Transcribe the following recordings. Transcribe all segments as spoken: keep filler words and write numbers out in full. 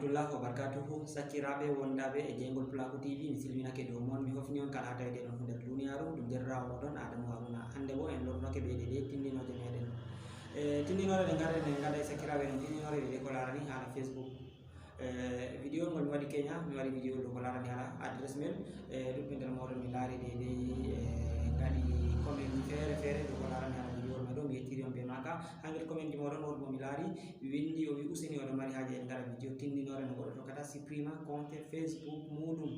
Rahmatullah wa barakatuhu. Sakkiraaɓe wondaaɓe e jeyngol Pulaaku T V, mi silminake dow mon, mi hofni on kala haa tawi ɗon fu nder duniyaaru. Ɗum derɗiraawo mooɗon Adamu Haruna. Hannde bo en lornake bee ɗe ɗe tindinooje meɗen. E tindinoore nde ngarɗen, en ngaɗay sakkiraaɓe en tindinoore ɗe ɗe ko laarani haala Facebook. E video ngol mi waɗi Kenya, mi waɗi video ɗo ko laarani haala adresse mail. E ɗuɗɓe nder mooɗon mi laari deydey, e ngaɗi comment feere feere ɗo ko laarani haala video mail ɗo, mi yettiri on bee maaka. Haa nder comment ji mooɗon woodi mo mi laari, mi winndi, o wi useni oɗon mari haaje en ngaɗa video tindinoore no goɗɗo tokkata supprima compte Facebook muuɗum.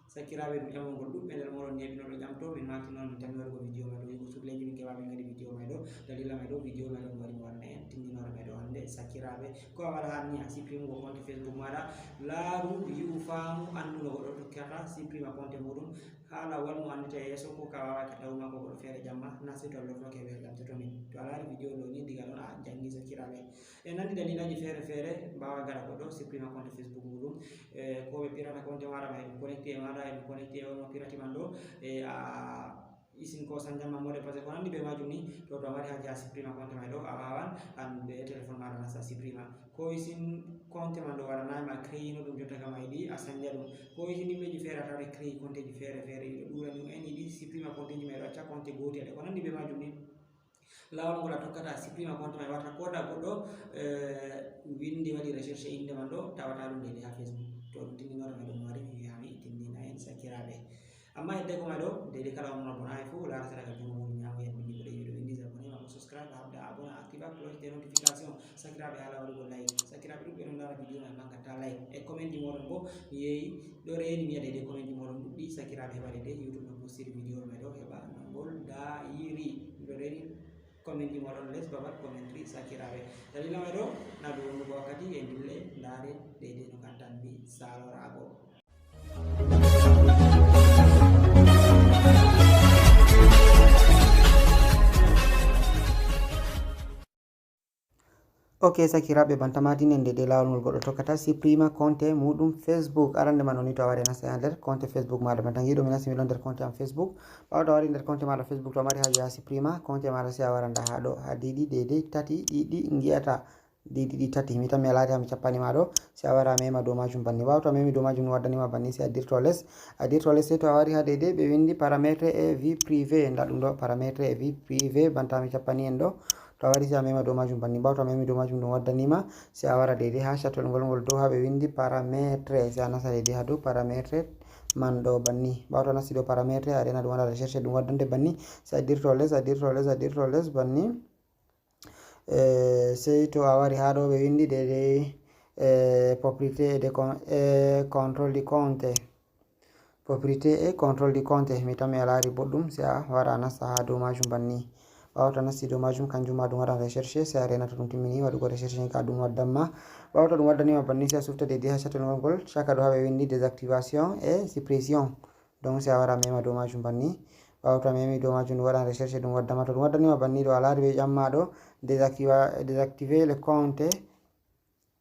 Sakkiraaɓe, ɗum ƴamol ngol ɗuɗɓe nder mooɗon neeɓi no ɗo ƴamto, min maaki noon min tammi waɗugo video may ɗo, yigo sukleeji min keɓa min ngaɗi video may ɗo, dalila may ɗo, video may ɗo mi waɗi mo waɗana en tindinoore may ɗo hannde. Sakkiraaɓe, ko a waɗa haa ni a supprimugo compte Facebook maaɗa, laaru, yi'u, faamu, anndu no goɗɗo tokkata supprima compte muuɗum. Haala wal mo anndita yeeso ko ka waaway ka tawu ma ko goɗɗo feere jamma, na sey to a lortoke ɓe lamtoto min. To a laari video ɗo ni diga ɗon a janngi sakkiraaɓe. E nandi dalilaaji feere feere mbaawa gaɗa goɗɗo supprima compte Facebook muuɗum. E ko ɓe pirata compte maaɗa ma, eɗum connecté e maaɗa, eɗum connecté e on mo pirati man ɗo. E a isin ko sanjan ma mode passe ko nandi bee maajum ni, to to a mari haaje a supprima compte may ɗo, a waawan an bee téléphone maaɗa nasta supprima. Ko isin compte man ɗo waɗanaay ma créé no ɗum jotta kam a yiɗi a sanja ɗum. Ko isin yimɓeeji feere a tawata créé compte ji feere feere ɗo ɗuura ni en yiɗi supprima compte ji may ɗo acca compte gootel e ko nandi bee maajum ni. Laawol ngol a tokkata a supprima compte may wata ko da goɗɗo, eh, winndi waɗi recherche innde man ɗo tawata ɗum deydey haa Facebook. To ɗum tindinoore may ɗo mi wari mi wi'a mi tindina en sakkiraaɓe. Amma hedde ko may ɗo deydey kala on mon abonnaay fuu laara sera ka junngo mum ñaamo yen winndi ko ɗe wiɗo winndi abonné ma ko subscribe habda abonné activa cloche de notification. Sakkiraaɓe haala waɗugo like. Sakkiraaɓe ɗuɗɓe ɗon laara video may manga ta like. E comment ji mooɗon bo mi yeeyi ɗo reeni mi yi'a deydey comment ji mooɗon ɗuɗɗi. Sakkiraaɓe heɓa deydey YouTube no postiri video may ɗo heɓa no ngol daayiri. Ɗo reeni comment ji mooɗon les babal commentary sakkiraaɓe. Dalila may ɗo na ɗo wonnugo wakkati e ndille ndaare deydey no ngattanmi saaloraago. Ok, sakkiraaɓe, banta maatinen deydey laawol ngol goɗɗo tokkata supprima compte muuɗum Facebook. Arande man woni to a wari a nasta nder compte Facebook maaɗa. Banta ngiɗo mi nasti mi ɗon nder compte am Facebook. Ɓaawo to a wari nder compte maaɗa Facebook to a mari haaje a supprima compte maaɗa sey a wara nda haa ɗo haa diidi deydey tati ɗiɗi ngi'ata. Diidi ɗi tati mi tan mi alaati haa mi cappani ma ɗo. Sey a wara a mema dow maajum banni. Ɓaawo to a memi dow maajum no waddani ma banni sey a dirto les. A dirto les sey to a wari haa deydey ɓe winndi paramètre et vie privée. Nda ɗum ɗo paramètre et vie privée banta mi cappani en ɗo. To a wari sey a mema dow maajum banni. Ɓaawo to a memi dow maajum ɗum waddani ma sey a wara deydey haa cattol ngol ngol dow haa ɓe winndi paramètre. Sey a nasta deydey haa dow paramètre man ɗo banni. Ɓaawo to a nasti dow paramètre a reena ɗum waɗa recherche ɗum waddante banni. Sey a dirto les, a dirto les, a dirto les banni. Eh, sey to a wari haa ɗo ɓe winndi deydey, eh, propriété et de con-, et contrôle du compte. Propriété et contrôle du compte. Mi tan mi alaari boɗɗum sey a wara a nasta haa dow maajum banni. Ɓaawo to a nasti dow maajum kanjum ma ɗum waɗan recherche sey a reena to ɗum timmini waɗugo recherche ni ka ɗum waddan ma. Ɓaawo to ɗum waddani ma banni sey a sufta deydey haa cattol ngol ngol caka ɗo haa ɓe winndi désactivation et suppression. Donc sey a wara a mema dow maajum banni. Ɓaawo to a memi dow maajum ɗum waɗan recherche ɗum waddan ma. To ɗum waddani ma banni ɗo a laari ɓe ƴamma ɗo désactiva-, désactiver le compte.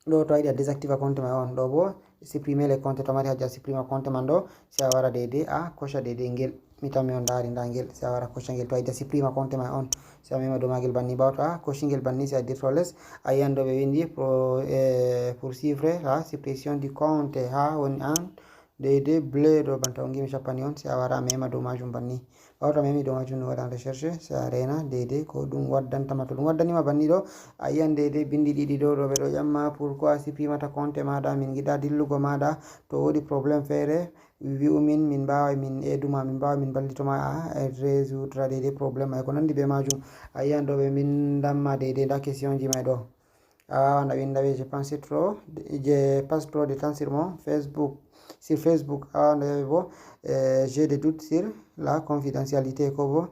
Ɗo to a yiɗi a désactiva compte ma on ɗo bo supprimer le compte to a mari haaje a supprima compte man ɗo sey a wara deydey a cocha deydey ngel. Mi tan mi on ndaari nda ngel sey a wara cocha ngel to a yiɗi a supprima compte ma on sey a mema dow maagel banni. Ɓaawo to a cochi ngel banni sey a dirto les a yi'an ɗo ɓe winndi pro-, eh, poursuivre la suppression du compte haa woni an. Deydey bleu ɗo banta on ngi'mi cappani on sey a wara a mema dow maajum banni. Ɓaawo to a memi dow maajum no waɗan recherche sey a reena deydey ko ɗum waddanta ma. To ɗum waddani ma banni ɗo a yi'an deydey binndi ɗiɗi ɗo ɗo ɓe ɗo ƴamma pourquoi a supprimata compte maaɗa min ngiɗa dillugo maaɗa to woodi problème feere wi'u min min mbaaway min eedu ma min mbaaway min mballito ma a résoudre deydey problème ma e ko nanndi bee maajum. A yi'an ɗo ɓe mbinndan ma deydey nda question ji may ɗo. A waawan a winnda ɓe je pense trop, je passe trop de temps sur mon Facebook, sur Facebook. A waawan a wi'a ɓe bo, eh, j'ai des doutes sur la confidentialité ko bo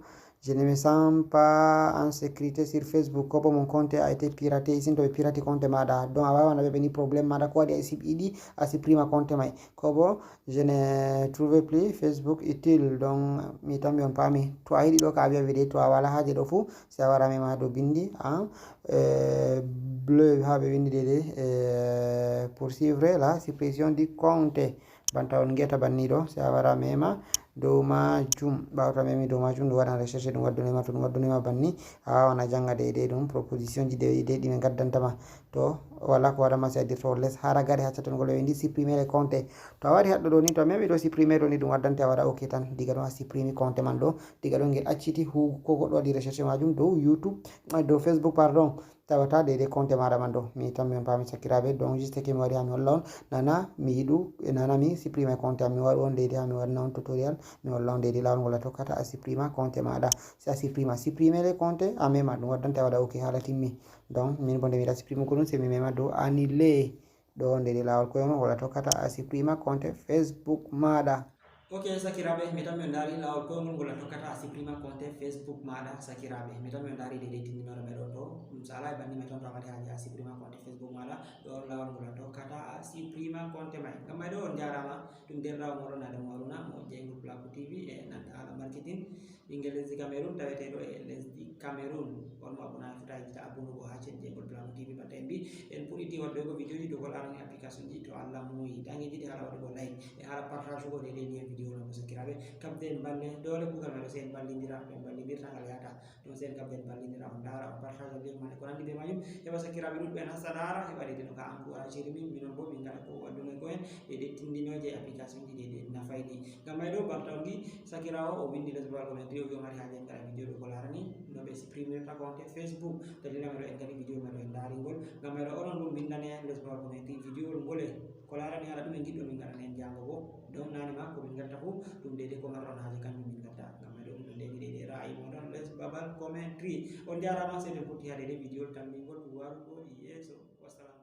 je ne me sens pas en sécurité sur Facebook ko bo mon compte a été piraté. Isin to ɓe pirati compte maaɗa donc a waawan a wi'a ɓe ni problème maaɗa ko waɗi a sip-, yiɗi a supprima compte may ko bo je ne trouve plus Facebook utile. Donc mi tammi on paami to a yiɗi ɗo ka a wi'a ɓe de to a wala haaje ɗo fuu. Sey a wara a mema dow binndi a, eh, bleu haa ɓe winndi deydey, eh, poursuivre la suppression du compte. Banta on ngi'ata banni ɗo sey a wara a mema dow majum. Ɓawo to a memi dow majum, ɗum waɗan recherche, ɗum waddunema. To ɗum waddunema banni, a wawan a janga deydey ɗum proposition ji deydey ɗi ɓe gaddantama. To wala ko waɗanma, si a dirto les ha ragare ha cattangol ɓe ndi supprimer les comptes. To a wari haɗɗo ɗo ni, to a memi ɗo supprimer ɗo ni, ɗum waddante a waɗa ok tan. Diga ɗon a supprimi compte man ɗo. Diga ɗon ngel acciti huwugo, ko goɗɗo waɗi recherche majum dow YouTube, eh, dow Facebook, pardon. Tawata deydey compte maɗa man ɗo. Mi tammi on paami sakiraaɓe, donc juste que mi wari ha mi holla on, nana mi yiɗu, nana mi supprimer compte am, mi waɗu on deydey ha mi waɗana on tutoriel, mi holla on deydey laawol ngol a tokkata a supprimer compte maɗa. Si a supprimer, supprimer les comptes, a mema ɗum waddante a waɗa ok, haala timmi. Donc min bo nde mi yiɗa supprimer ko ɗum, se mi mema dow annuler. Ɗo nde ɗi laawol koyngol ngol a tokkata a supprimer compte Facebook maɗa. Ok sakiraaɓe, mi tammi on ndaari laawol koyngol ngol a tokkata a supprimer compte Facebook maɗa sakiraaɓe. Mi tammi on ndaari deydey tindinoore may ɗo to. Ɗum sala e banni may tan to a mari haaje a supprimer compte Facebook maɗa. Ɗo on laawol ngol a tokkata a supprimer compte may. Ngam may ɗo on njaaraama, ɗum deerɗaawo mooɗon Adamu Haruna mo jeyngol Placo T V e nanta haala marketing. Ɓinngel lesdi Cameroun taweteeɗo e lesdi Cameroun. On mo abonnaaki fota yejjita abonnugo ha chaîne jeyngol Placo T V, batta en mbi en puɗɗiti waddoygo vidéoji dow ko larani application ji, to Allah muuyi. Dangi jiɗi haala waɗugo like e haala partagugo deydey lien vidéo no, ko sakiraaɓe. Kabden balle doole kuugal may ɗo, se en ballindira, to en ballindirta ngal yahata. Ɗum se en kabden ballindira, on ndaara, on partage lien man e ko nandi be majum. Heɓa sakiraaɓe ɗuɗɓe nasta ndaara, heɓa deydey no ka encouragiri min, minon bo min ngaɗa ko waddungo ko en deydey tindinooje e application ji deydey nafayɗi. Ngam may ɗo balta on gi sakiraawo o windi les babal commentary, o wi o mari haaje en ngaɗa vidéo ɗo ko larani no ɓe supprimirta compte Facebook. Dalila may ɗo en ngaɗi vidéo may ɗo en ndaari ngol. Ngam may ɗo onon ɗum mbindane les babal commentary vidéo ngol e ko larani haala ɗum en ngiɗɗo min ngaɗana en jango bo. Donc nane ma ko min ngatta fu ɗum deydey ko marɗon haaje kanjum min ngatta. Ngam may ɗo ɗum ɗum deydey deydey ra'ayi moɗon les babal commentary. On njaaraama, sey to en potti ha deydey vidéo tambingol ɗum warugo yeeso. Wassalam.